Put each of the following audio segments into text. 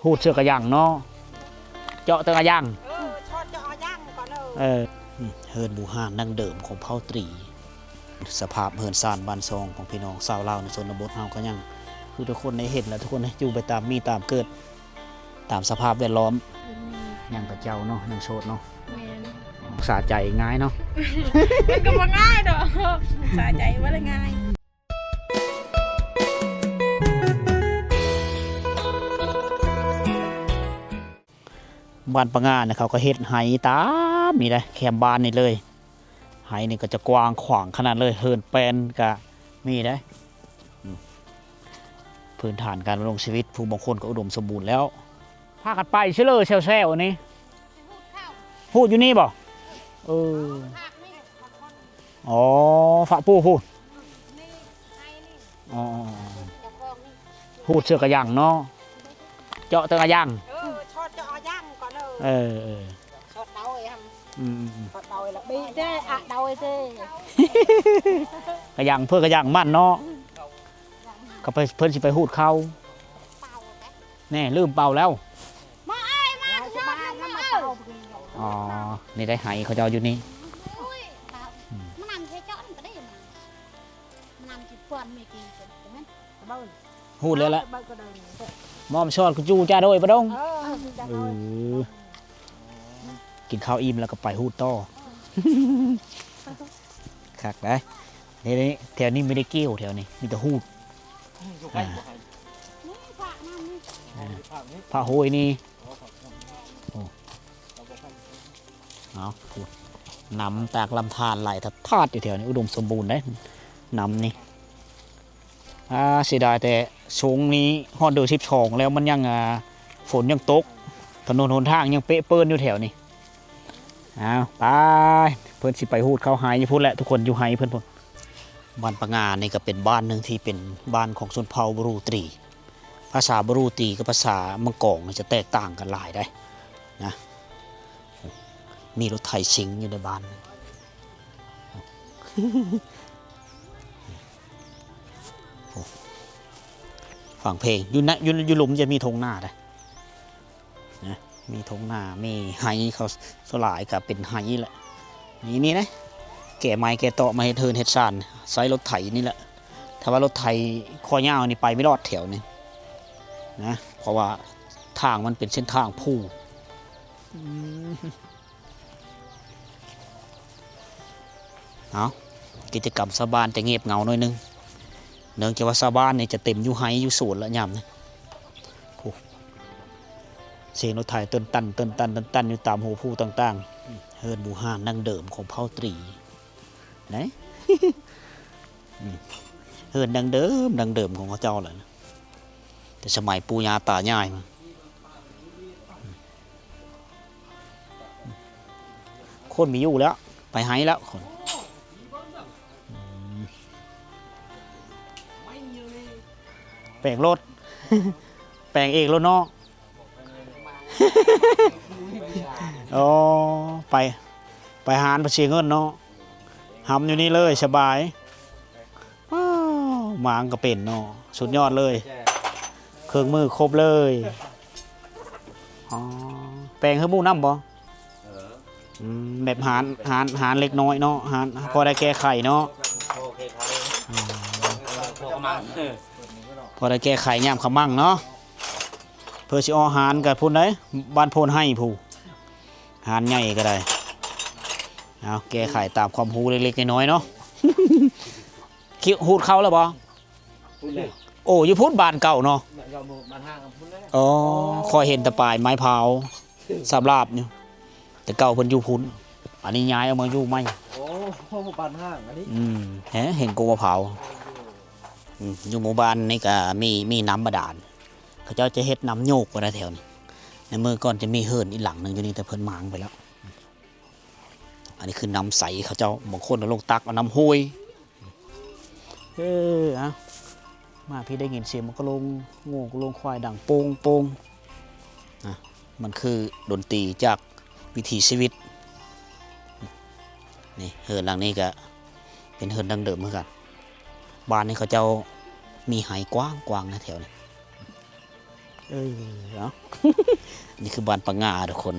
ຮູດເສື້ອກະຍັງເນາະ ເຈາະແຕ່ກະຍັງ ເອີ ຊອດເຈາະກະຍັງກ່ອນເດີ. ເອີ ນີ້ເຮືອນບູຮານດັ້ງເດີມຂອງເຜົ່າຕີ ສະພາບເຮືອນຊານບ້ານຊ່ອງຂອງພີ່ນ້ອງຊາວລາວໃນຊົນນະບົດເຮົາກະຍັງ ຄືທຸກຄົນໄດ້ເຫັນແລ້ວ ທຸກຄົນຢູ່ໄປຕາມມີຕາມເກີດ ຕາມສະພາບແວດລ້ອມ ຍັງເຂົາເຈົ້າເນາະ ຍັງໂສດເນາະ. ແມ່ນ ສາໃຈງ່າຍເນາະ ມັນກະບໍ່ງ່າຍດອກ ສາໃຈບໍ່ໄດ້ງ່າຍ. ບ້ານປະງານເຂົາກະເຮັດໄຮ່ຕາມນີ້ໄດ໋ ແຄມບ້ານນີ້ເລີຍ ໄຮ່ນີ້ກະຈະກວ້າງຂວາງຂະໜາດເລີຍ ເຮືອນແປ້ນກະມີໄດ໋ ອືມ ພື້ນຖານການດຳລົງຊີວິດ ຜູ້ບາງຄົນກະອຸດົມສົມບູນແລ້ວ ພາກັນໄປຊື່ເລີແຊວໆ ນີ້ ໄປຮູດເຂົ້າ ຮູດຢູ່ນີ້ບໍ? ເອີ ອໍ ຝາກປູ້ພຸ້ນ ອໍ ຮູດເສື້ອກະຍັງເນາະ ເຈາະແຕ່ກະຍັງ ເອີ ຊອດເຈາະກະຍັງກ່ອນເດີ. ເອີ ເອີ ຊອດເດົາເອີຍ ອືມ ຊອດເດົາເອີຍລະ ບີແດ່ອະເດົາເອີຍເດ້ ກະຍັງເພື່ອກະຍັງມັນເນາະ ກະໄປ ເພິ່ນຊິໄປຮູດເຂົ້າ ແນ່ ລືມເປົ່າແລ້ວ ມາເອີຍ ມາ ມາ ມາ ມາ ອໍ ນີ້ໄດ໋ ໄຮ່ເຂົາເຈົ້າຢູ່ນີ້ ອືມ ມານຳເຈາະກະໄດ້ ມານຳຊິປ່ອນເມກີ ຮູ້ແລ້ວລະ ມອມຊອດກະຈູຈາໂດຍປະດົງ ເອີ ເອີ ກິນເຂົ້າອີ່ມແລ້ວກະໄປຮູດຕໍ່ ຄັກໄດ໋ ນີ້ ແຖວນີ້ມີແຕ່ເກວ ແຖວນີ້ມີແຕ່ຮູດ ອາ ພະໂຫຍນີ້ ໂອ້ ເອົາ ນ້ຳຕາກລຳທານໄຫຼຖາດໆ ຢູ່ແຖວນີ້ ອຸດົມສົມບູນເດ້ ນ້ຳນີ້ ອາ ເສຍດາຍແຕ່ຊ່ວງນີ້ຮອດເດືອນສິບສອງແລ້ວ ມັນຍັງ ອາ ຝົນຍັງຕົກ ຖະໜົນຫົນທາງຍັງເປະເປີ້ນຢູ່ແຖວນີ້. ເອົາ ໄປ ເພິ່ນຊິໄປຮູດເຂົ້າໄຮ່ພຸ້ນແຫຼະ ທຸກຄົນ ຢູ່ໄຮ່ເພິ່ນພຸ້ນ. ບ້ານປະງານີ້ກະເປັນບ້ານໜຶ່ງທີ່ເປັນບ້ານຂອງຊົນເຜົ່າບຣູຕີ ພາສາບຣູຕີກັບພາສາມັງກອງນີ້ຈະແຕກຕ່າງກັນຫຼາຍໃດ໋ນະ. ມີລົດໄຖຊິງຢູ່ໃນບ້ານ ໂອ້ ຟັງເພງ ຢູ່ນະ ຢູ່ ຢູ່ລຸ່ມຈະມີທົ່ງນາໃດ໋ນະ ມີທົ່ງນາ ມີໄຮ່ ເຂົາສ່ວນຫຼາຍກະເປັນໄຮ່ແຫຼະ. ນີ້ ນີ້ນະ ແກ່ໄມ້ແກ່ຕອກມາເຮັດເຮືອນເຮັດຊານ ໃຊ້ລົດໄຖນີ້ແຫຼະ. ຖ້າວ່າລົດໄຖຂໍ້ຍາວນີ້ໄປບໍ່ລອດແຖວນີ້ນະ ເພາະວ່າທາງມັນເປັນເສັ້ນທາງພູ. ອືມ ເອົາ ກິດຈະກຳຊາວບ້ານຈະງຽບເຫງົາໜ້ອຍໜຶ່ງ ເນື່ອງຈາກວ່າຊາວບ້ານນີ້ຈະເຕັມຢູ່ໄຮ່ຢູ່ສວນລະຍາມນີ້. ໂອ້ ສຽງລົດໄຖເຕີນຕັນ ເຕີນຕັນ ເຕີນຕັນ ຢູ່ຕາມຮູພູຕ່າງໆ. ເຮືອນບູຮານດັ້ງເດີມຂອງເຜົ່າຕີ ເນາະ ອືມ ເຮືອນດັ້ງເດີມ ດັ້ງເດີມຂອງເຂົາເຈົ້າແຫຼະ ແຕ່ສະໄໝປູ່ຍ່າຕາຍາຍມາ. ຄົນມີຢູ່ແລ້ວ ໄປໄຮ່ແລ້ວຄົນ. ອືມ ແປງລົດ ແປງເອງໂລດເນາະ. ອໍ ໄປ ໄປຮ້ານພາສີເງິນເນາະ ຫຳຢູ່ນີ້ເລີຍ ສະບາຍ. ວ້າວ ໝາງກະເປັນເນາະ ສຸດຍອດເລີຍ ເຄື່ອງມືຄົບເລີຍ. ອໍ ແປງໃຫ້ໝູ່ນຳບໍ່? ເອີ ອືມ ແບບຮ້ານ ຮ້ານ ຮ້ານເລັກນ້ອຍເນາະ ຮ້ານພໍໄດ້ແກ້ໄຂເນາະ. ອືມ ພໍໄດ້ແກ້ໄຂຍາມຂະມັງເນາະ ເພື່ອຊິອອກຮ້ານກະພຸ້ນໃດ໋ ບ້ານໂພນໄຮ່ພຸ້ນ ຮ້ານໃຫຍ່ກະໄດ້. ເອົາ ແກ້ໄຂຕາມຄວາມຮູ້ເລັກໆນ້ອຍໆເນາະ. ຂູດເຂົ້າແລ້ວບໍ່? ພຸ້ນແຫຼະ ໂອ້ ຢູ່ພຸ້ນບ້ານເກົ່າເນາະ. ບ້ານເກົ່າ ບ້ານຫ້າງພຸ້ນແຫຼະ. ອໍ ຂ້ອຍເຫັນແຕ່ປາຍໄມ້ພາວສາບລາບຢູ່ ແຕ່ເກົ່າເພິ່ນຢູ່ພຸ້ນ. ອັນນີ້ຍ້າຍອອກມາຢູ່ໃໝ່. ໂອ້ ບ້ານຫ້າງອັນນີ້. ອືມ ເຫັນ ເຫັນກົກມະພ້າວ. ອືມ ຢູ່ໝູ່ບ້ານນີ້ກະມີ ມີນ້ຳບາດານ ເຂົາເຈົ້າຈະເຮັດນ້ຳໂຍກໄວ້ແຖວນີ້. ໃນເມື່ອກ່ອນຈະມີເຮືອນອີກຫຼັງໜຶ່ງຢູ່ນີ້ ແຕ່ເພິ່ນມ້າງໄປແລ້ວ. ອັນນີ້ຄືນ້ຳໃສ ເຂົາເຈົ້າ ບາງຄົນກະລົງຕັກເອົານ້ຳຫ້ວຍ. ເອີ ເອົາ ມາພີ້ໄດ້ຍິນສຽງໝູກະໂລງ ງວກະໂລງຄວາຍດັງໂປ່ງໆ ນະ ມັນຄືດົນຕີຈາກວິຖີຊີວິດ. ນີ້ ເຮືອນຫຼັງນີ້ກະເປັນເຮືອນດັ້ງເດີມຄືກັນ. ບ້ານນີ້ເຂົາເຈົ້າມີໄຮ່ກວ້າງໆນະແຖວນີ້. ເອີ ເນາະ ນີ້ຄືບ້ານປາງ່າທຸກຄົນ.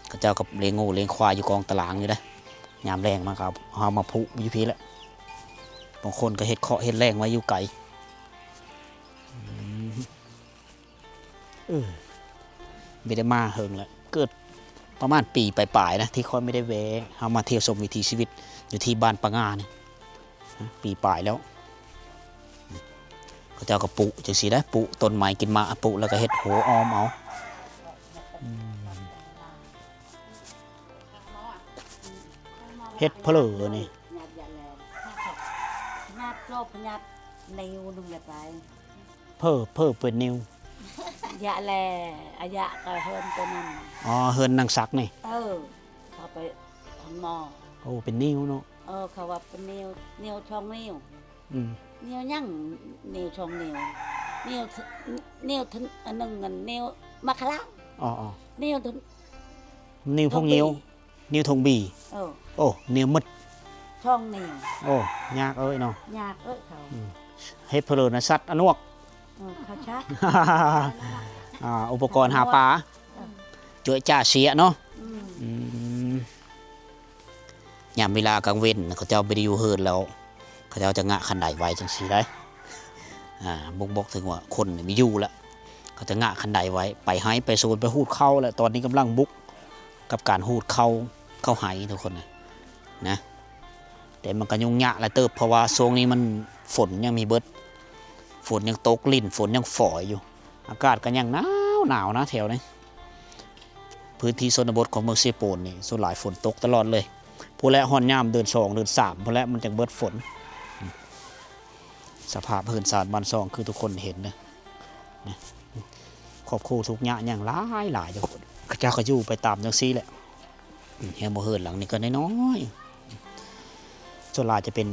ເຂົາເຈົ້າກໍລ້ຽງງົວລ້ຽງຄວາຍຢູ່ກອງຕະຫຼາງຢູ່ເດ້. ຍາມແລ້ງມາກໍເອົາ ເອົາມາຜູກຢູ່ພີ້ແຫຼະ. ບາງຄົນກໍເຮັດເຄາະເຮັດແລ້ງໄວ້ຢູ່ໄກ. ອືມ ເອີ ບໍ່ໄດ້ມາເຫິງແລ້ວ ເກີດປະມານປີປາຍໆນະ ທີ່ຂ້ອຍບໍ່ໄດ້ແວ່ເຂົ້າມາທ່ຽວຊົມວິຖີຊີວິດຢູ່ທີ່ບ້ານປາງ່ານີ້ ນະ ປີປາຍແລ້ວ. ເຂົາເຈົ້າກໍປູກຈັ່ງຊີ້ແຫຼະ ປູກຕົ້ນໄມ້ກິນໝາກ ປູກແລ້ວກໍເຮັດຮົ້ວອ້ອມເອົາ. ອືມ ເຮັດເພີນີ້ ຍາດໂຈບຍາດນິວໜຶ່ງແຫຼະໄປ ເພີ ເພີເປັນນິວ ຍະແລ ອາຍະກໍເຮືອນຕົວນັ້ນ. ອໍ ເຮືອນນາງສັກນີ້. ເອີ ເຂົາໄປທາງໝໍ. ໂອ້ ເປັນນິວເນາະ. ເອີ ເຂົາວ່າເປັນນິວ ນິວສອງນິວ. ອືມ ນິວຫຍັງ? ນິວສອງນິວ ນິວ ນິວ ອັນໜຶ່ງ ອັນນິວມະຄະລາ. ອໍໆ ນິວ ນິວພົງງິ້ວ ນິວຖົງບີ. ເອີ ໂອ້ ນິວໝົດສອງນິວ. ໂອ້ ຍາກເອີຍເນາະ ຍາກເອີຍເຂົາ. ອືມ ເຮັດເພີນະສັດອະນວກ. ເອີ ເຂົາຊັກ ອ່າ ອຸປະກອນຫາປາ ເອີ ເຈີຈ້າເຊຍເນາະ. ອືມ ອືມ ຍາມເວລາກາງເວັນເຂົາເຈົ້າບໍ່ໄດ້ຢູ່ເຮືອນແລ້ວ ເຂົາເຈົ້າຈະງະຄັນໄດໄວ້ຈັ່ງຊີ້ໄດ໋. ອ່າ ບົ່ງບອກເຖິງວ່າຄົນນີ້ບໍ່ຢູ່ແລ້ວ ເຂົາຈະງະຄັນໄດໄວ້ ໄປໄຮ່ໄປສວນ ໄປຮູດເຂົ້າ ແລະ ຕອນນີ້ກຳລັງບຸກກັບການຮູດເຂົ້າ ເຂົ້າໄຮ່ທຸກຄົນນະ ນະ. ແຕ່ມັນກໍຫຍຸ້ງຍາກຫຼາຍເຕີບ ເພາະວ່າຊ່ວງນີ້ມັນ ຝົນຍັງມີເບິດ ຝົນຍັງຕົກລິນ ຝົນຍັງຝອຍຢູ່ ອາກາດກໍຍັງໜາວໆນະແຖວນີ້. ພື້ນທີ່ຊົນນະບົດຂອງເມືອງເຊໂປນນີ້ ສ່ວນຫຼາຍຝົນຕົກຕະຫຼອດເລີຍ ພຸ້ນແຫຼະ ຮອດຍາມເດືອນສອງເດືອນສາມພຸ້ນແຫຼະ ມັນຈັ່ງເບິດຝົນ. ສະພາບເຮືອນຊານບ້ານຊ່ອງຄືທຸກຄົນເຫັນເດີ ຄອບຄົວທຸກຍາກຫຍັງຫຼາຍໆ ເຂົາເຈົ້າກໍຢູ່ໄປຕາມຈັ່ງຊີ້ແຫຼະ. ແຮງບໍ່ເຮືອນຫຼັງນີ້ກໍນ້ອຍໆ ສ່ວນຫຼາຍຈະເປັນ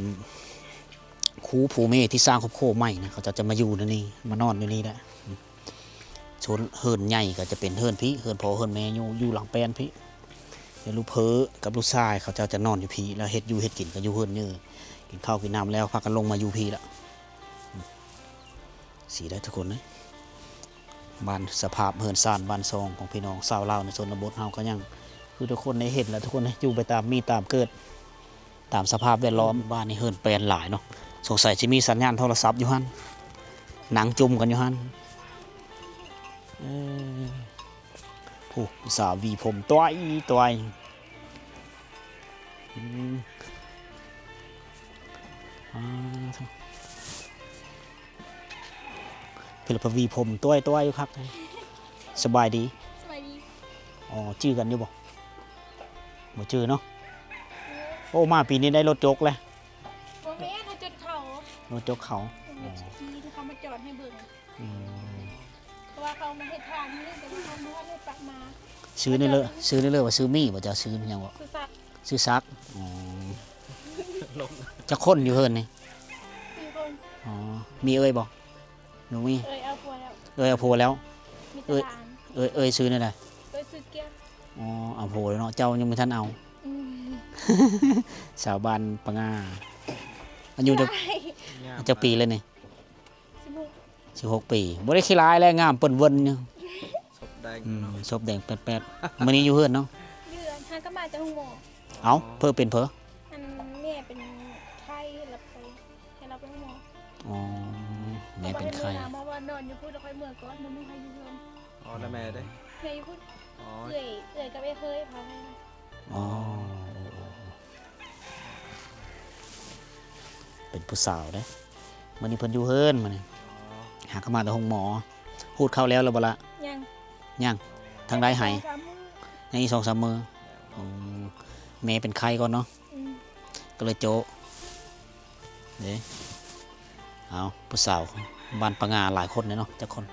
ຄູຜູ້ແມ່ທີ່ສ້າງຄອບຄົວໃໝ່ນະ ເຂົາເຈົ້າຈະມາຢູ່ໃນນີ້ ມານອນຢູ່ນີ້ແຫຼະ. ສ່ວນເຮືອນໃຫຍ່ກໍຈະເປັນເຮືອນພີ້ ເຮືອນພໍ່ເຮືອນແມ່ຢູ່ ຢູ່ຫຼັງແປ້ນພີ້ ແລ້ວລູກເພີກັບລູກຊາຍເຂົາເຈົ້າຈະນອນຢູ່ພີ້ ແລ້ວເຮັດຢູ່ເຮັດກິນກໍຢູ່ເຮືອນເຍີ ກິນເຂົ້າກິນນ້ຳແລ້ວພາກັນລົງມາຢູ່ພີ້ລະ. ຊີ້ໄດ໋ທຸກຄົນເອີຍ ບ້ານ ສະພາບເຮືອນຊານບ້ານຊ່ອງຂອງພີ່ນ້ອງຊາວລາວໃນຊົນນະບົດເຮົາກໍຍັງ ຄືທຸກຄົນໄດ້ເຫັນແຫຼະທຸກຄົນເອີຍ ຢູ່ໄປຕາມມີຕາມເກີດ ຕາມສະພາບແວດລ້ອມ. ບ້ານນີ້ເຮືອນແປ້ນຫຼາຍເນາະ ສົງໄສຊິມີສັນຍານໂທລະສັບຢູ່ຫັ້ນ ນັ່ງຈຸ່ມກັນຢູ່ຫັ້ນ. ເອີ ຜູ້ສາວຫວີຜົມຕ້ອຍຕ້ອຍ. ອືມ ອ່າ ເພິ່ນລະຫວີຜົມຕ້ອຍໆຢູ່ຄັກ. ສະບາຍດີ ສະບາຍດີ. ອໍ ຈື່ກັນຢູ່ບໍ່? ບໍ່ຈື່ເນາະ. ໂອ້ ມາປີນີ້ໄດ້ລົດຈົກແລ້ວ. ບໍ່ແມ່ນ ລົດຈົກເຂົາ ລົດຈົກເຂົາ. ອືມ ອໍ ທີ່ເຂົາມາຈອດໃຫ້ເບິ່ງ. ອືມ ເພາະວ່າເຂົາມາເຮັດທາງນີ້ ແຕ່ວ່າເຂົາບໍ່ທັນໄດ້ປັກມາ. ຊື່ນີ້ເລີຍ ຊື່ນີ້ເລີຍວ່າຊື່ມີບໍ່? ເຈົ້າຊື່ຫຍັງບໍ່? ຊື່ສັກ ຊື່ສັກ. ອໍ ຈັກຄົນຢູ່ເຮືອນນີ້? ສີ່ຄົນ. ອໍ ມີເອື້ອຍບໍ່? ໜູມີ. ເອື້ອຍເອົາຜົວແລ້ວ ເອື້ອຍເອົາຜົວແລ້ວ. ມີແຕ່ຫຼານ. ເອື້ອຍ ເອື້ອຍຊື່ແນວໃດ? ເອື້ອຍຊື່ກຽມ. ອໍ ເອົາຜົວແລ້ວເນາະ ເຈົ້າຍັງບໍ່ທັນເອົາ. ອືມ ສາວບ້ານປະຫງ່າ. ອາຍຸຈັກ ຈັກປີແລ້ວນີ້? ສິບຫົກ ສິບຫົກປີ. ບໍ່ໄດ້ຂີ້ຮ້າຍແລ້ວ ງາມເປີ້ນເວີ້ນຢູ່. ສົບແດງ ອືມ ເນາະ ສົບແດງແປດໆ. ມື້ນີ້ຢູ່ເຮືອນເນາະ? ຢູ່ເຮືອນ ຫາກໍມາຈາກໂຮງໝໍ. ເອົ້າ ເພີເປັນເພີ? ອັນແມ່ເປັນໄຂ້ ແລ້ວໄປ ໃຫ້ລາວໄປໂຮງໝໍ. ອໍ ແມ່ເປັນໄຂ້ ມາວ່ານອນຢູ່ພຸ້ນ ແລ້ວຄ່ອຍເມືອກ່ອນ ບໍ່ມີໃຜຢູ່ເຮືອນ. ອໍ ແລ້ວແມ່ເດ້? ແມ່ຢູ່ພຸ້ນ. ອໍ ເອື້ອຍ ເອື້ອຍກັບເອື້ອຍເຄີຍພາໄປ. ອໍ ເປັນຜູ້ສາວເດ້. ມື້ນີ້ເພິ່ນຢູ່ເຮືອນມື້ນີ້. ອໍ ຫາກໍມາແຕ່ໂຮງໝໍ. ຮູດເຂົ້າແລ້ວ ແລ້ວບໍ່ລະ? ຍັງ ຍັງ. ທາງໃດໄຫ? ສອງສາມມື້ ຍັງອີກສອງສາມມື້. ອືມ ແມ່ເປັນໄຂ້ກ່ອນເນາະ. ອືມ ກໍເລີຍໂຈະເດ້. ເອົາ ຜູ້ສາວບ້ານປະຫງ່າຫຼາຍຄົນເດ້ເນາະ. ຈັກຄົນ?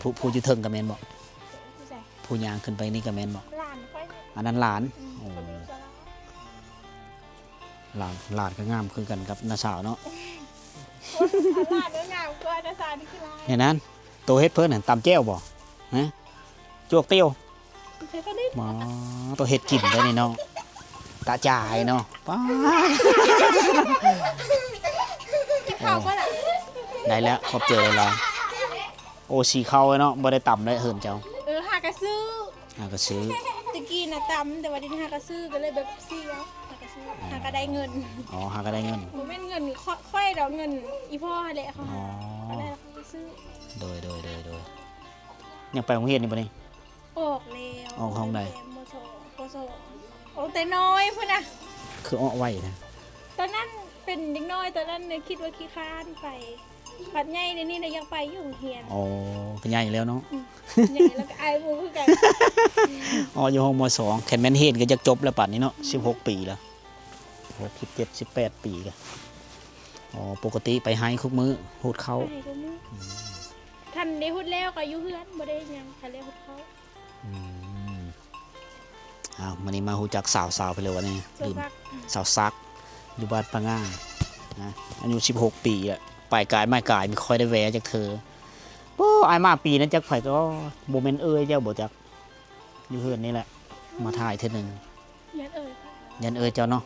ຜູ້ ຜູ້ຢູ່ເທິງກໍແມ່ນບໍ່? ຜູ້ໃສ? ຜູ້ຍ່າງຂຶ້ນໄປນີ້ກໍແມ່ນບໍ່? ຫຼານຂ້ອຍ. ອັນນັ້ນຫຼານ. ອືມ ໂອ້ ຄົນຢູ່ສະລາ. ຫຼານ ຫຼານກໍງາມຄືກັນກັບນ້າສາວເນາະ. ໂອ້ຍ ຫຼານກໍງາມກວ່ານ້າສາວນີ້ຄືຫຼາຍ. ແນວນັ້ນ ໂຕເຮັດເພິ່ນນັ້ນຕຳແຈ່ວບໍ່? ຮະ? ຈວກຕິວ. ບໍ່ ໂຕເຮັດກິນໄດ້ນີ້ເນາະ. ຕະຈາຍເນາະ. ປ້າ ກິນເຂົ້າບໍ່ລະ? ໄດ້ແລ້ວ ຂອບໃຈຫຼາຍໆ. ໂອ້ ສີເຂົ້າເນາະ ບໍ່ໄດ້ຕຳເດ້ເຮືອນເຈົ້າ. ເອີ ຫາກະຊື້ ຫາກະຊື້. ແຕ່ກີ້ນະຕຳ ແຕ່ວ່າດຽວນີ້ຫາກະຊື້ ກໍເລີຍແບບສີເອົາ ຫາກະຊື້ ອ່າ ຫາກະໄດ້ເງິນ. ອໍ ຫາກະໄດ້ເງິນ. ບໍ່ແມ່ນເງິນຂ້ອຍ ຂ້ອຍດອກ ເງິນອີ່ພໍ່ຫັ້ນແຫຼະ. ອໍ ເຂົາຫາ ເຂົາໄດ້ ເຂົາກໍຊື້. ໂດຍ ໂດຍ ໂດຍ ໂດຍ. ຍັງໄປໂຮງຮຽນຢູ່ບໍ່ນີ້? ອອກແລ້ວ. ອອກຫ້ອງໃດ? ແຕ່ ມ.ສອງ ປ.ສອງ ອອກແຕ່ນ້ອຍພຸ້ນນະ. ຄືອອກໄວແທ້? ຕອນນັ້ນເປັນເດັກນ້ອຍ ຕອນນັ້ນຄິດວ່າຂີ້ຄ້ານໄປ. ບັດໃຫຍ່ດຽວນີ້ນະ ຢາກໄປຢູ່ໂຮງຮຽນ. ອໍ ກໍໃຫຍ່ແລ້ວເນາະ. ອືມ ໃຫຍ່ແລ້ວກໍອາຍໝູ່ຄືກັນ. ອໍ ຢູ່ຫ້ອງ ມ.ສອງ ຄັນແມ່ນຮຽນກໍຢາກຈົບແລ້ວປານນີ້ເນາະ. ອືມ ສິບຫົກປີແລ້ວ ສິບຫົກ ສິບເຈັດ ສິບແປດປີກໍ. ອໍ ປົກກະຕິໄປໄຮ່ທຸກມື້ ຫູດເຂົ້າ. ໄປທຸກມື້. ອືມ ຄັນໄດ້ຫູດແລ້ວກໍຢູ່ເຮືອນ ບໍ່ໄດ້ຫຍັງ ຄັນໄດ້ຫູດເຂົ້າ. ອືມ ອ້າວ ມື້ນີ້ມາຮູ້ຈັກສາວ ສາວໃຜເລີຍວະນີ້? ສາວສັກ ລືມ ສາວສັກ ຢູ່ບ້ານປາງ່ານະ ອາຍຸສິບຫົກປີແລ້ວ ໄປກາຍມາກາຍ ບໍ່ຄ່ອຍໄດ້ແວ່ຈັກເທື່ອ. ໂອ້ ອ້າຍມາປີນັ້ນຈັກໃຜກໍ ບໍ່ແມ່ນເອື້ອຍເຈົ້າບໍ່ຈັກ ຢູ່ເຮືອນນີ້ແຫຼະ ມາຖ່າຍເທື່ອໜຶ່ງ. ຢ້ານເອື້ອຍ ຢ້ານເອື້ອຍເຈົ້າເນາະ.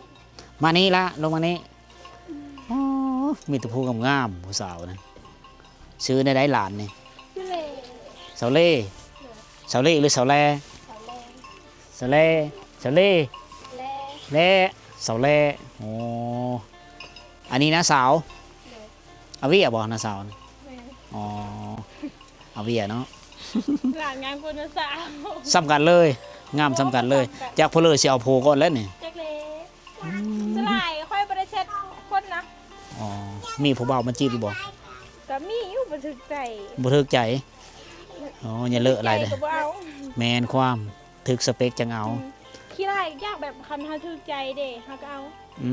ມານີ້ລະ ລົງມານີ້. ອໍ ມີແຕ່ຜູ້ງາມໆ ຜູ້ສາວນະ. ຊື່ແນວໃດຫຼານນີ້? ຊື່ເລ່ ສາວເລ່. ໂດຍ ສາວເລ່ ຫຼື ສາວແລ? ສາວແລ ສາວເລ່ ແລ ແລ ສາວແລ. ອໍ ອັນນີ້ນ້າສາວ? ໂດຍ ອາວຽບໍ່ ນ້າສາວ? ແມ່ນ. ອໍ ອາວຽເນາະ. ຫຼານງາມກວ່ານ້າສາວ. ສ່ຳກັນເລີຍ ງາມສ່ຳກັນເລີຍ. ໂອ້ ສ່ຳກັນ. ຈັກຜູ້ເລີຍຊິເອົາໂພກ່ອນແລ້ວນີ້. ຈັກແລ້ວ. ອືມ ສ່ວນຫຼາຍຂ້ອຍບໍ່ໄດ້ແຊັດຄົນນະ. ອໍ ມີຜູ້ບ່າວມາຈີບຢູ່ບໍ່? ກໍມີຢູ່ ບໍ່ຖືກໃຈ. ບໍ່ຖືກໃຈ. ອໍ ຢ່າເລີະຫຼາຍເດີ. ບໍ່ຖືກໃຈກໍບໍ່ເອົາ. ແມ່ນຄວາມ ຖືກສະເປັກຈັ່ງເອົາ. ອືມ ຂີ້ຮ້າຍຢາກແບບ ຄັນເຮົາຖືກໃຈເດ້ ເຮົາກໍເອົາ. ອື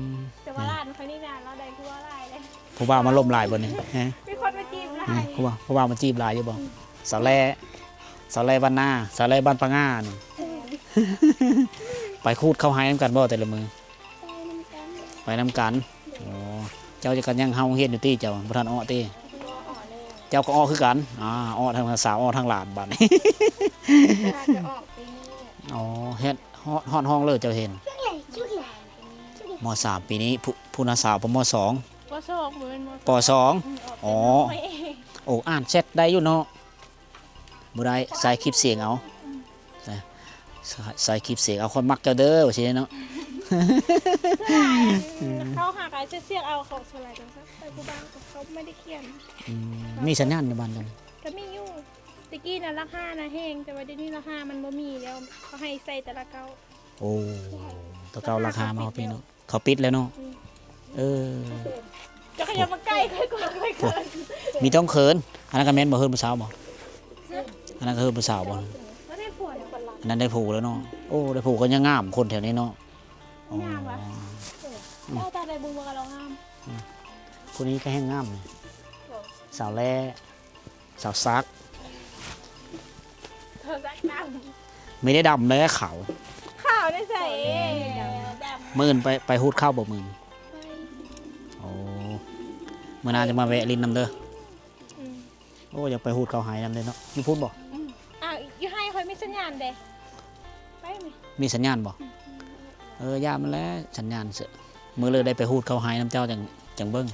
ມ ແຕ່ວ່າຫຼານຂ້ອຍນີ້ນະ ລາວໄດ້ຜົວຫຼາຍເດ້. ຜູ້ບ່າວມາລົມຫຼາຍບໍ່ນີ້? ຮະ ມີຄົນມາຈີບຫຼາຍ. ອືມ ຜູ້ບ່າວ ຜູ້ບ່າວມາຈີບຫຼາຍຢູ່ບໍ່? ອືມ ສາວແລ ສາວແລບ້ານນາ ສາວແລບ້ານປາງ່ານີ້. ເອີ ໄປຂູດເຂົ້າໄຮ່ນຳກັນບໍ່ແຕ່ລະມື້? ໄປນຳກັນ. ໄປນຳກັນ. ໂອ້ ເຈົ້າຈະກັນຍັງເຮົາໂຮງຮຽນຢູ່ຕິ ເຈົ້າບໍ່ທັນອອກຕິ? ບໍ່ອອກເລີຍ. ເຈົ້າກໍອອກຄືກັນ. ອາ ອອກທັງສາວ ອອກທັງຫຼານບາດນີ້. ວ່າຈະອອກປີນີ້ແຫຼະ. ອໍ ເຮັດ ຮອດ ຮອດຫ້ອງເລີຍເຈົ້າເຫັນ? ມ.ສາມ ປີນີ້ ຜູ້ ຜູ້ນ້າສາວ ປ.ມ.ສອງ. ປ.ສອງ ບໍ່ແມ່ນ ມ.ສອງ. ອໍ ອອກແຕ່ນ້ອຍ. ອໍ ອ່ານແຊັດໄດ້ຢູ່ເນາະ. ບໍ່ໄດ້ ໃສ່ຄລິບສຽງເອົາ. ໃສ່ ໃສ່ຄລິບສຽງເອົາ ຂ້ອຍມັກເຈົ້າເດີ ວ່າຊີ້ເນາະ. ສ່ວນຫຼາຍ ເອີ ເຂົາຫາກະເຊັດສຽງເອົາ ເຂົາສ່ວນຫຼາຍເຂົາ ໄປຜູ້ບ່າວເຂົາບໍ່ໄດ້ຂຽນ. ອືມ ມີສັນຍານຢູ່ບ້ານເຈົ້າ? ກໍມີຢູ່. ແຕ່ກີ້ນະລາຄານະແຮງ ແຕ່ວ່າດຽວນີ້ລາຄາມັນບໍ່ມີແລ້ວ ເຂົາໃຫ້ໃສ່ແຕ່ລະເກົ່າ. ໂອ້ ແຕ່ເກົ່າລາຄາມາເອົາປີເນາະ. ເຂົາປິດແລ້ວເນາະ. ອືມ ເອີ ເຈົ້າຂະຫຍັບມາໃກ້ຂ້ອຍກ່ອນ ຂ້ອຍເຂີນ. ມີຕ້ອງເຂີນ. ອັນນັ້ນກໍແມ່ນບໍ່ ເຮືອນຜູ້ສາວບໍ່? ອັນນັ້ນກໍເຮືອນຜູ້ສາວບໍ່? ອັນນັ້ນໄດ້ຜົວແລ້ວເນາະ. ໂອ້ ໄດ້ຜົວກໍຍັງງາມ ຄົນແຖວນີ້ເນາະ. ອໍ ງາມຫວາ? ເອີ ຕາ ຕາໄດ້ບຸງວ່າລາວງາມ. ອືມ ຜູ້ນີ້ກໍແຮງງາມນີ້. ໂອ້ ສາວແລ ສາວສັກ ສາວສັກດຳ. ມີແຕ່ດຳແລ້ວຂາວ. ຂາວໄດ້ໃສ? ດຳ. ມື້ອື່ນໄປ ໄປຫູດເຂົ້າບໍ່ມື້ອື່ນ? ໄປ. ໂອ້ ມື້ໜ້າຈະມາແວະຫຼິ້ນນຳເດີ. ອືມ ໂອ້ ຢາກໄປຫູດເຂົ້າໄຮ່ນຳເດ້ເນາະ. ຢູ່ພຸ້ນບໍ່? ອືມ ອ້າວ ຢູ່ໄຮ່ຂ້ອຍມີສັນຍານເດ້. ໄປແມະ. ມີສັນຍານບໍ່? ອືມ ເອີ ຢ່າມັນແຫຼະ ສັນຍານເສ. ມື້ເລີຍໄດ້ໄປຫູດເຂົ້າໄຮ່ນຳເຈົ້າ ຈັ່ງ ຈັ່ງເບິ່ງ.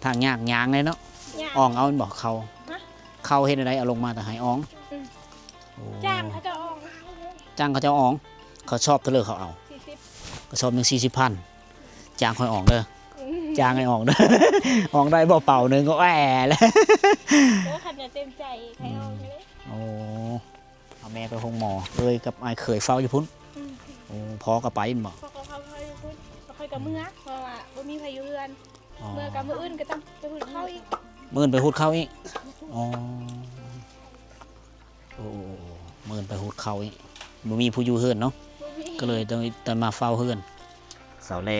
ທາງຍາກໆ ອໍ ທາງຍາກ ຍ່າງເລີຍເນາະ. ຍ່າງ. ອອງເອົາແມ່ນບໍ່ເຂົ້າ? ຮະ? ເຂົ້າເຮັດແນວໃດ ເອົາລົງມາແຕ່ໄຮ່ ອອງ? ອືມ ໂອ້ ຈ້າງເຂົາເຈົ້າອອງ. ຈ້າງເຂົາເຈົ້າອອງ. ເຂົາຊອບເທົ່າໃດເຂົາເອົາ? ສີ່ສິບ. ກະຊອບໜຶ່ງສີ່ສິບພັນ. ຈ້າງຂ້ອຍອອງເດີ. ອືມ ຈ້າງໃຫ້ອອງເດີ. ອອງໄດ້ບໍ່ເປົາໜຶ່ງກໍແອແລ້ວ. ໂອ້ ຄັນຈະເຕັມໃຈໃຫ້ອອງເລີຍ. ອືມ ໂອ້ ເອົາແມ່ໄປໂຮງໝໍ ເອື້ອຍກັບອ້າຍເຂີຍເຝົ້າຢູ່ພຸ້ນ. ອືມ ໂອ້ ພໍ່ກໍໄປແມ່ນບໍ່? ພໍ່ກໍເຝົ້າຢູ່ພຸ້ນ ແລ້ວຂ້ອຍກໍເມືອ ເພາະວ່າບໍ່ມີໃຜຢູ່ເຮືອນ. ອໍ ເມືອກໍມື້ອື່ນກໍຕ້ອງໄປຫູດເຂົ້າອີກ. ມື້ອື່ນໄປຫູດເຂົ້າອີກ. ອໍ ໂອ້ ໂອ້ ໂອ້ ມື້ອື່ນໄປຫູດເຂົ້າອີກ. ບໍ່ມີຜູ້ຢູ່ເຮືອນເນາະ. ບໍ່ມີ. ກໍເລີຍຕ້ອງ ຕ້ອງມາເຝົ້າເຮືອນ. ສາວແລ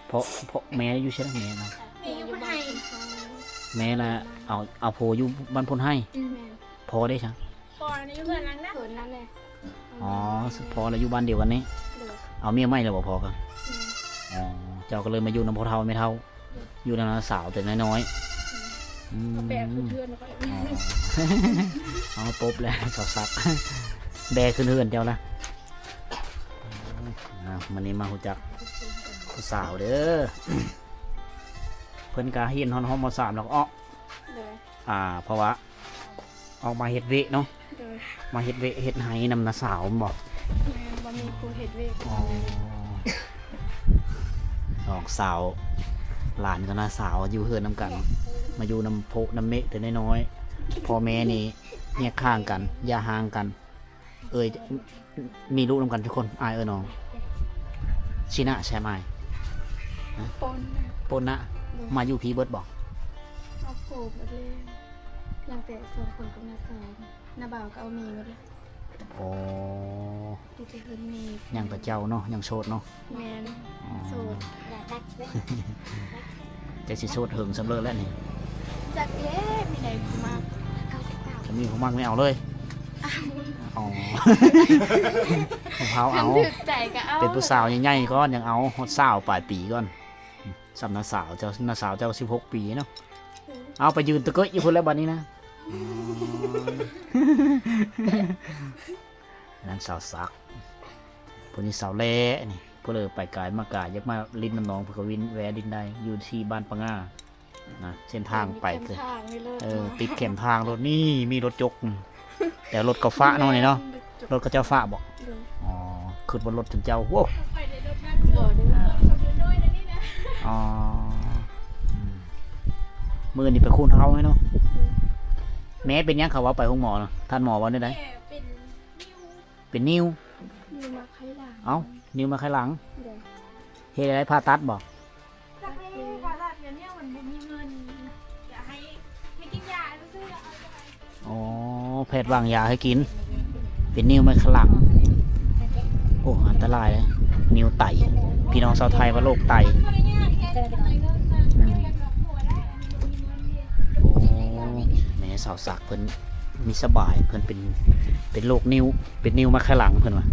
ພໍ່ ພໍ່ ແມ່ຢູ່ໃສລະ? ແມ່ນະ ແມ່ຢູ່ບ້ານ ແມ່ລະເອົາ ເອົາຜົວຢູ່ບ້ານໂພນໄຮ. ອືມ ແມ່ນ. ພໍ່ເດ້ຊະ? ພໍ່ນະຢູ່ເຮືອນຫຼັງນັ້ນ. ເຮືອນນັ້ນແຫຼະ. ອໍ ພໍ່ລະຢູ່ບ້ານດຽວກັນນີ້. ໂດຍ. ເອົາເມຍໃໝ່ແລ້ວບໍ່ພໍ່ກໍ? ແມ່ນ. ອໍ ເຈົ້າກໍເລີຍມາຢູ່ນຳພໍ່ເຖົ້າແມ່ເຖົ້າ. ໂດຍ. ຢູ່ນຳນ້າສາວແຕ່ນ້ອຍໆ. ອືມ ອືມ ເອົາແປະຂຶ້ນເຮືອນຂ້ອຍ. ອໍ ເອົາປົບແລ້ວ ສາວສັກ ແບກຂຶ້ນເຮືອນເຈົ້າລະ. ອືມ ອ່າ ມື້ນີ້ມາຮູ້ຈັກຜູ້ສາວເດີ. ເພິ່ນກໍຮຽນຮອດ ຮອດ ມໍສາມແລ້ວກໍອອກ ໂດຍ ອ່າ ເພາະວ່າອອກມາເຮັດວຽກເນາະ ໂດຍ ມາເຮັດວຽກເຮັດໄຮ່ນຳນ້າສາວແມ່ນບໍ່? ແມ່ນ ບໍ່ມີຜູ້ເຮັດວຽກ ອໍ ນ້ອງສາວ ຫຼານກັບນ້າສາວຢູ່ເຮືອນນຳກັນ ມາຢູ່ນຳໂພະນຳເມະແຕ່ນ້ອຍໆ ພໍ່ແມ່ນີ້ແຍກທາງກັນ ຢ່າຮ້າງກັນ. ເອີຍ ມີລູກນຳກັນຈັກຄົນ? ອ້າຍເອີຍນ້ອງ ຊິນະ ແຊມອ້າຍ ປົນນະ ປົນນະ ໂດຍ ມາຢູ່ພີ້ເບິດບໍ່? ຄອບຄົວເບິດແລ້ວ ຍັງແຕ່ສອງຄົນກັບນ້າສາວ ນ້າບ່າວກໍເອົາເມເບິດແລ້ວ ໂອ້ ມີແຕ່ເຮືອນເມ ຍັງແຕ່ເຈົ້າເນາະ ຍັງໂສດເນາະ. ແມ່ນ ອໍ ໂສດ ຈັກຊິໂສດເຫິງສ່ຳເລີແລ້ວນີ້ ຈັກແລ້ວ ມີໃດຜູ້ມັກ ຖ້າມີຜູ້ມັກນີ້ເອົາເລີຍ ອໍ ເອົາ ເອົາ ຄັນຖືກໃຈກໍເອົາ ເປັນຜູ້ສາວໃຫຍ່ໆກ່ອນ ຍັງເອົາ ຮອດຊາວປາຍປີກ່ອນ ສ່ຳນ້າສາວເຈົ້າ ນ້າສາວເຈົ້າສິບຫົກປີເນາະ ເອົາ ໄປຢືນຕະເກີຍຢູ່ພຸ້ນແລ້ວບັດນີ້ນະ ອໍ ນັ້ນສາວສັກ ຜູ້ນີ້ສາວແລ້ນີ້ ຜູ້ເລີໄປກາຍມາກາຍ ຢາກມາຫຼິ້ນນຳນ້ອງ ເພິ່ນກໍວິນແວະຫຼິ້ນໄດ້ ຢູ່ທີ່ບ້ານປະຫງ່ານະ ເສັ້ນທາງໄປ ຕິດແຄມທາງໂລດ ເອີ ຕິດແຄມທາງໂລດ ນີ້ມີລົດຈົກ ແຕ່ລົດເຂົາຟ້າເນາະນີ້ເນາະ ແມ່ນ ລົດເຂົາເຈົ້າຟ້າບໍ່? ໂດຍ ອໍ ຄິດວ່າລົດເຂົາເຈົ້າ ໂອ້ ບໍ່ເດ້ ອໍ ອືມ ມື້ນີ້ໄປຄູນເຮົາໃຫ້ເນາະ ໂດຍ ແມ່ເປັນຫຍັງ ເຂົາເວົ້າໄປໂຮງໝໍນະ ທ່ານໝໍເວົ້າແນວໃດ? ແມ່ເປັນ ເປັນນິ້ວ ນິ້ວມາໄຂຫຼັງ ເອົ້າ ນິ້ວມາໄຂຫຼັງ ໂດຍ ເຮັດໃດ ຜ່າຕັດບໍ່? ຈັກແລ້ວ ຜ່າຕັດແລ້ວ ແນວມັນບໍ່ມີເງິນ ຢາກໃຫ້ ໃຫ້ກິນຢາຊື່ໆ ອໍ ແພດວາງຢາໃຫ້ກິນ ເປັນນິ້ວມາໄຂຫຼັງ ໂອ້ ອັນຕະລາຍເດ້ ນິ້ວໄຕ ພີ່ນ້ອງຊາວໄທວ່າໂລກໄຕ ອືມ ໂອ້ ແມ່ສາວສັກເພິ່ນ ມີສະບາຍ ເພິ່ນເປັນ ເປັນໂລກນິ້ວ ເປັນນິ້ວມາໄຂຫຼັງເພິ່ນວ່າ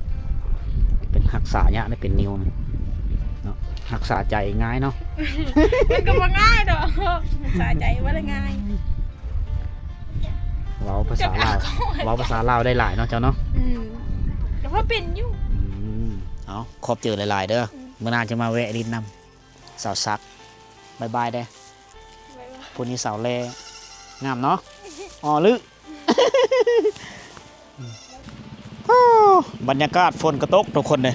ເປັນຮັກສາຍາກເດ້ ເປັນນິ້ວນະເນາະ ຮັກສາໃຈງ່າຍເນາະ ມັນກໍບໍ່ງ່າຍດອກ ຮັກສາໃຈບໍ່ໄດ້ງ່າຍ ເວົ້າພາສາລາວ ເວົ້າພາສາລາວໄດ້ຫຼາຍເນາະເຈົ້າເນາະ ອືມ ກໍພໍເປັນຢູ່ ອືມ ເອົາ ຂອບໃຈຫຼາຍໆເດີ ອືມ ມື້ໜ້າຈະມາແວະຫຼິ້ນນຳ ສາວສັກ ບາຍບາຍເດ້ ບາຍບາຍ ຜູ້ນີ້ສາວແລ້ ງາມເນາະ ອໍ ລຶ ໂອ້ ບັນຍາກາດຝົນກໍຕົກທຸກຄົນເດ້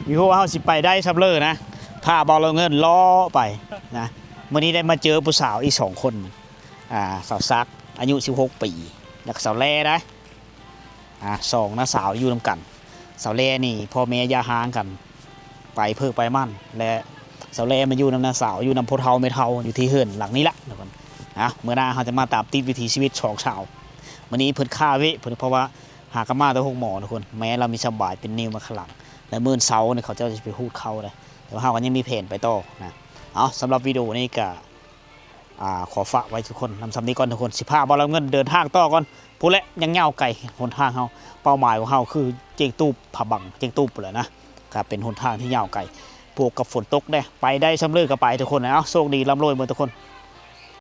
ຢູ່ຮູ້ວ່າເຮົາຊິໄປໄດ້ຊ່ຳເລີນະ ພາບ່າວລາວເງິນເລາະໄປນະ ມື້ນີ້ໄດ້ມາເຈີຜູ້ສາວອີກສອງຄົນ ອ່າ ສາວສັກ ອາຍຸສິບຫົກປີ ແລ້ວກໍສາວແລ້ໄດ໋ ອ່າ ສອງນ້າສາວຢູ່ນຳກັນ ສາວແລ້ນີ້ພໍ່ແມ່ຢ່າຮ້າງກັນ ໄປເພີໄປໝັ່ນ ແລະ ສາວແລ້ມາຢູ່ນຳນ້າສາວ ຢູ່ນຳພໍ່ເຖົ້າແມ່ເຖົ້າ ຢູ່ທີ່ເຮືອນຫຼັງນີ້ລະທຸກຄົນ ອ່າ ມື້ໜ້າເຮົາຈະມາຕາມຕິດວິຖີຊີວິດສອງສາວ ມື້ນີ້ເພິ່ນຄາເວະ ເພິ່ນ ເພາະວ່າຫາກໍມາແຕ່ໂຮງໝໍທຸກຄົນ ແມ່ລາວມີສະບາຍ ເປັນນິ້ວມາຂ້າງຫຼັງ ແລະ ມື້ເສົານີ້ເຂົາເຈົ້າຈະໄປຮູດເຂົ້າເດ້ ແຕ່ວ່າເຮົາກໍຍັງມີແຜນໄປຕໍ່ນະ ເອົາ ສຳລັບວິດີໂອນີ້ກໍ ອ່າ ຂໍຝາກໄວ້ທຸກຄົນນຳສ່ຳນີ້ກ່ອນທຸກຄົນ ຊິພາບ່າວລາວເງິນເດີນທາງຕໍ່ກ່ອນ ພຸ້ນແຫຼະ ຍັງຍາວໄກຫົນທາງເຮົາ ເປົ້າໝາຍຂອງເຮົາຄືຈຽງຕູບ ຜາບັງ ຈຽງຕູບພຸ້ນແຫຼະນະ ກໍເປັນຫົນທາງທີ່ຍາວໄກ ບວກກັບຝົນຕົກແດ່ ໄປໄດ້ຊ່ຳເລີກໍໄປທຸກຄົນ ເອົາ ໂຊກດີ ລ່ຳລວຍເບິດທຸກຄົນ.